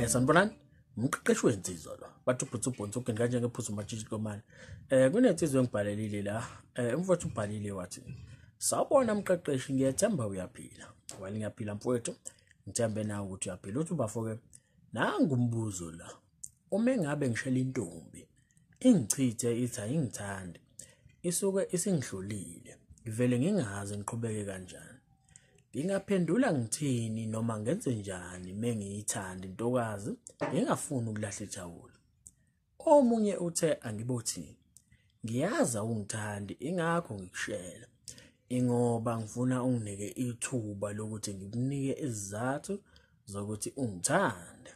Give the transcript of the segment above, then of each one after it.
Sanibonani, umqeqeshi wensizwa lo. Bathi ubhutsu ubhonsi ugeni kanje ngephuzu umatshitshi komane. Kunensizwa engibhalelile la. Umfowethu ubhalile wathi, "Sawubona mqeqeshi, ngiyethemba uyaphila." Well, ngiyaphila mfowethu. Ngithembe nawe ukuthi uyaphila. Uthi ubafo-ke, nangu umbuzo la. Uma engabe ngishela intombi, ingichithe ithi ayingithandi. Isuke isingidlulile. Ngivele ngingazi ngiqhubeke kanjani. Ngingaphendula ngithini noma ngenze njani mengiyithanda intokazi ngingafuni ukulahla ithawula. Omunye uthe angibothi ngiyazi awungithandi ingakho ngikushela. Ingoba ngifuna unginike ithuba lokuthi ngikunike izizathu zokuthi ungithande.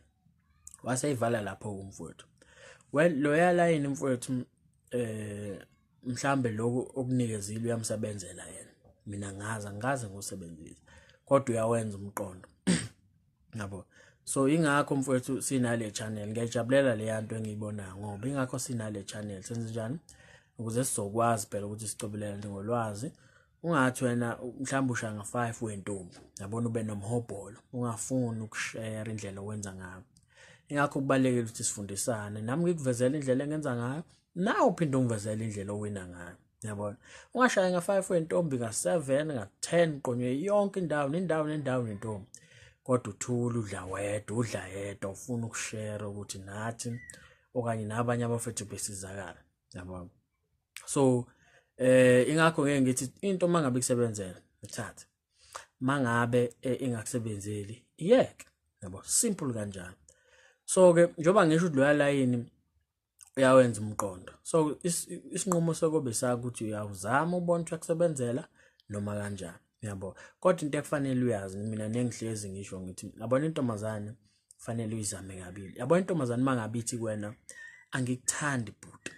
Waseyivala lapho umfowethu. Well, loya line mfowethu, mhlambe lokhu okunikezile uyamsebenzela yena. Mina ngazi angikaze ngiwusebenzise, kodwa uyawenza umqondo. Yabo. So ingakho mfowethu sinale channel, ngiyajabulela le yanto engiyibonayo ngoba ingakho sinale channel. Senze njani? Ukuze sizokwazi phela ukuthi sicobelelane ngolwazi. Ungathi wena mhlawumbe ushaya nga-5 wentombi, yabona, ube nomhobholo, ungafuni ukushare indlela owenza ngayo. Ingakho kubalulekile ukuthi sifundisane. Nami ngikuvezela indlela engenza ngayo, nawe uphinde ungivezele indlela owina ngayo. Yabona? Ungashaya nga-5 wentombi, nga-7, nga-10, qonywe yonke indawo nendawo nendawo nentombi. Kodwa uthula udla wedwa, udla yedwa, ufuna ukushare ukuthi nathi okanye nabanye abafethu besizakala. Yabona? So ingakho ngeke ngithi into mangabe ikusebenzela ithathe. Mangabe ingakusebenzeli iyeke. Yabo, simple kanjalo. So ke njoba ngisho ukuthi loya line uyawenza umqondo. So isinqumo sokobe sakho ukuthi uyawuzama ubone ukuthi uyakusebenzela noma kanjani. Yabo. Kodwa into ekufanele uyazi, mina nengihlezi ngisho ngithi yabona intombazane fanele uyizame kabili. Yabona intombazane mangabe ithi kuwena angikuthandi bhuti.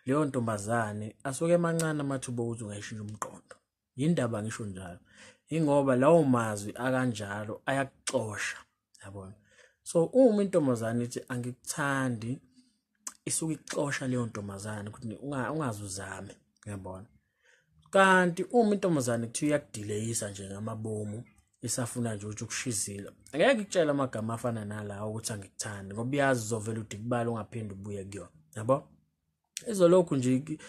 Leyo ntombazane asuke emancane amathuba okuthi ungayishintsha umqondo. Yindaba ngisho njalo. Ingoba lawo mazwi akanjalo ayakuxosha. Yabona. So uma intombazane ithi angikuthandi, isuke ikuxosha leyo ntombazane ukuthi ungaze uzame. Uyabona? Kanti uma intombazane kuthiwa iyakudileyisa nje ngamabomu, isafuna nje ukuthi ukushizile, angeke ikutshele amagama afana nalawo ukuthi angikuthandi, ngoba iyazi uzovela udikibala ungaphinde ubuye kuyona. Yabo? Izolokhu nje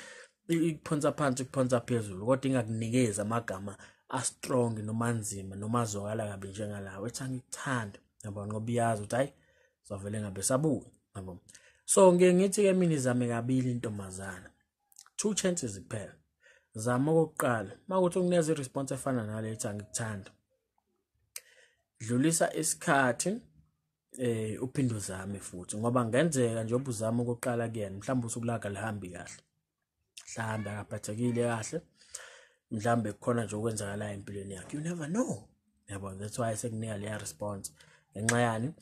ikuphonsa phansi, ikuphonsa phezulu, kodwa ingakunikezi amagama a-strong noma anzima noma azwakala kabi njengalawo ethi angikuthandi. Yabona? Ngoba iyazi ukuthi hayi, zovele ngabe sabuya. Yabo? So ngike ngithi-ke mina izame kabili intombazana, 2 chances kuphela. Zama okokuqala, makuthi ukunikeza i-response efana nale ethi angikuthandi, dlulisa isikhathi, uphinde uzame futhi, ngoba kungenzeka njengoba uzama okokuqala kuyena mhlawumbe usuku lakhe alihambi kahle, mhlawumbe akaphathekile kahle, mhlawumbe kukhona nje okwenzakalayo empilweni yakhe, you never know. Yabo, that's why sekunika leya response, ngenxa yani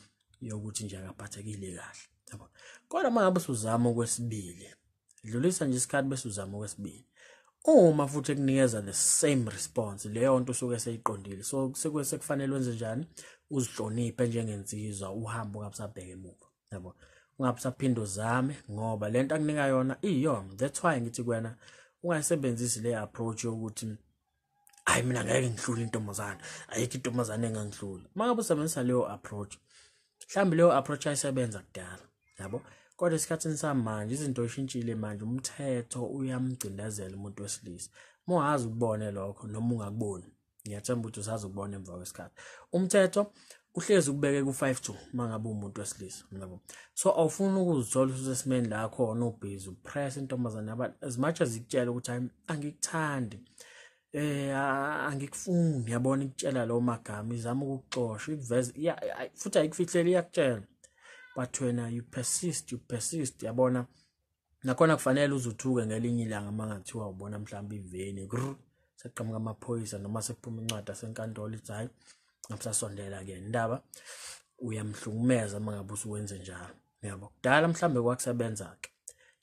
yokuthi nje akaphathekile kahle. Yabo. Kodwa uma ngabe usuzama okwesibili, dlulisa nje isikhathi bese uzama okwesibili, uma futhi ekunikeza the same response, leyo nto usuke seyiqondile. So sekuye sekufanele wenze njani? Uzihloniphe njengensizwa, uhambe ungabusabheka emuva. Yabo, ungabusaphinda uzame, ngoba lento akunika yona iyona. That's why ngithi kuwena ungayisebenzisi le approach yokuthi hayi mina ngeke ngihlule intombazane, ayikho intombazane engangihlula. Uma ngabe usebenzisa leyo approach, mhlawumbe leyo approach ayisebenza kudala, yabo, kodwa esikhathini samanje izinto ishintshile manje, umthetho uyamgcindezela umuntu wesilisa. Uma ungazi ukubone lokho noma ungakuboni, ngiyathemba ukuthi usazokubona emva kwesikhathi. Umthetho uhlezi ukubeke ku-5-2 uma ngabe umuntu wesilisa, yabo. So awufuni ukuzithola ususesimeni la khona ubhizi upress intombazane abantu, as much as ikutshela ukuthi hayi angikuthandi, angikufuni, yabona, ikutshela lawo magama, izama ukukuxosha, ikuveza, futhi ayikufihleli, iyakutshela, but wena you persist, you persist, yabona. Nakhona kufanele uzuthuke ngelinye ilanga uma ngathiwa ubona mhlawumbe iveni grr seqhamuka amaphoyisa noma sekuphuma incwadi yasenkantolo ithi hayi ngabusasondela ke indaba, uyamhlukumeza uma ngabe usuwenze njalo. Yabo, kudala mhlambe kwakusebenza ke,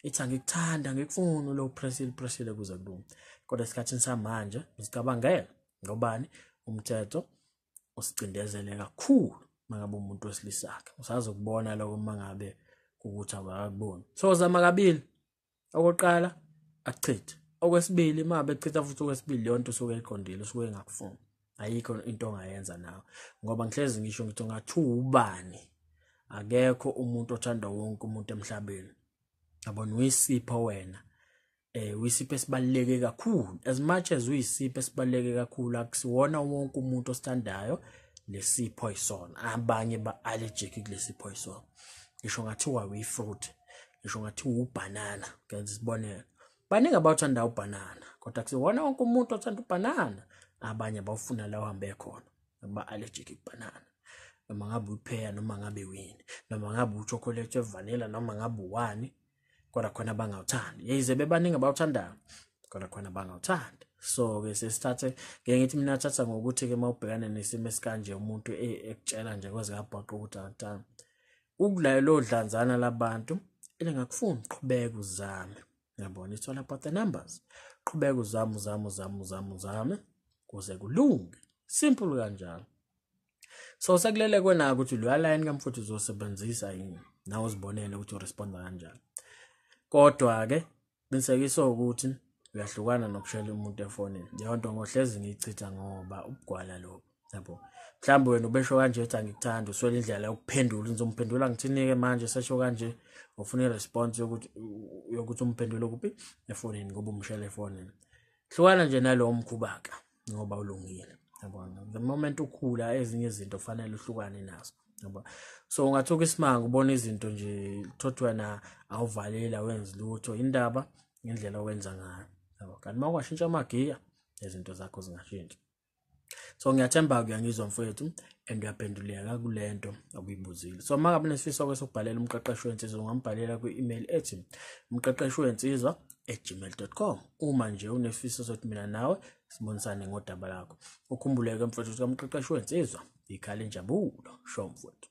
ithi angikuthanda, angikufuni, lo pressile pressile kuze kulunge. Kodwa esikhathini samanje uzicabangela ngobani, umthetho usicindezele kakhulu mangabe umuntu wesilisa ke. Usazokubona lokho mangabe ukuthi awakuboni. So zama kabili, okokuqala akuchithe, okwesibili uma bechitha futhi okwesibili, leyo nto usuke eqondile, usuke engakufuni, ayikho into ongayenza nawe. Ngoba ngihlezi ngisho ngithi ungathiwa ubani Akekho umuntu othanda wonke umuntu emhlabeni. Yabona, uyisipho wena, uyisipho esibaluleke kakhulu. As much as uyisipho esibaluleke kakhulu, akusiwona wonke umuntu osithandayo lesipho ayisona. Abanye ba-allergic kulesipho ayisona. Ngisho ngathiwa uyi-fruit, ngisho ngathiwa ubhanana, ngenza isibonelo, baningi abawuthanda ubhanana, kodwa akusiwona wonke umuntu othanda ubhanana. Abanye bawufuna la uhambe khona, ba-allergic kubhanana. Noma ngabe upheya, noma ngabe wini, noma ngabe uchocolate wevanilla, noma ngabe uwani, kodwa khona bangawuthandi. Yize bebaningi abawuthandayo, kodwa khona bangawuthandi. So-ke sesithathe, ngeke ngithi mina thatha ngokuthi-ke uma ubhekane nesimo esikanje, umuntu ekutshela nje kwezikabhoqo ukuthi akakuthandi, ukulayelo dlanzana labantu elingakufuni, qhubeka uzame. Yabona, it's all about the numbers. Qhubeka uzame, uzame, uzame, uzame, uzame kuze kulunge. Simple kanjalo. So sekulele kwena ukuthi lo line kamfuthu uzosebenzisa yini, nawe uzibonele ukuthi uresponda kanjani. Kodwa ke qinisekisa ukuthi uyahlukana nokushela umuntu efonini. Leyo nto ngohlezi ngiyichitha ngoba ubugwala lokho. Yabo, mhlawumbe wena ubesho kanje ethi angikuthandi, uswele indlela yokuphendula. Ngizomphendula ngithini-ke manje sesho kanje? Ufuna i-response yokuthi umphendule kuphi? Efonini, ngoba umshela efonini. Hlukana nje nalowo mkhuba-ke ngoba ulungile. Yabona, the moment ukhula ezinye izinto kufanele uhlukane nazo. Yabo, so ungathuka isimanga ubona izinto nje thothi wena awuvaleli, awenzi lutho, indaba ngendlela owenza ngayo. Yabo, kanti uma ungashintsha amagiya, izinto zakho zingashintsha. So ngiyathemba uyangizwa mfowethu, and uyaphenduleka kule nto okuyibuzile. So uma ngabe unesifiso-ke sokubhalela umqeqeshi wensizwa, ungambhalela kwi-email ethi umqeqeshi wensizwa@gmail.com, uma nje unesifiso sokuthi mina nawe sibonisane ngodaba lakho. Ukhumbuleke mfowethu ukuthi kamqeqeshi wensizwa ikhala injabulo. Sho mfowethu.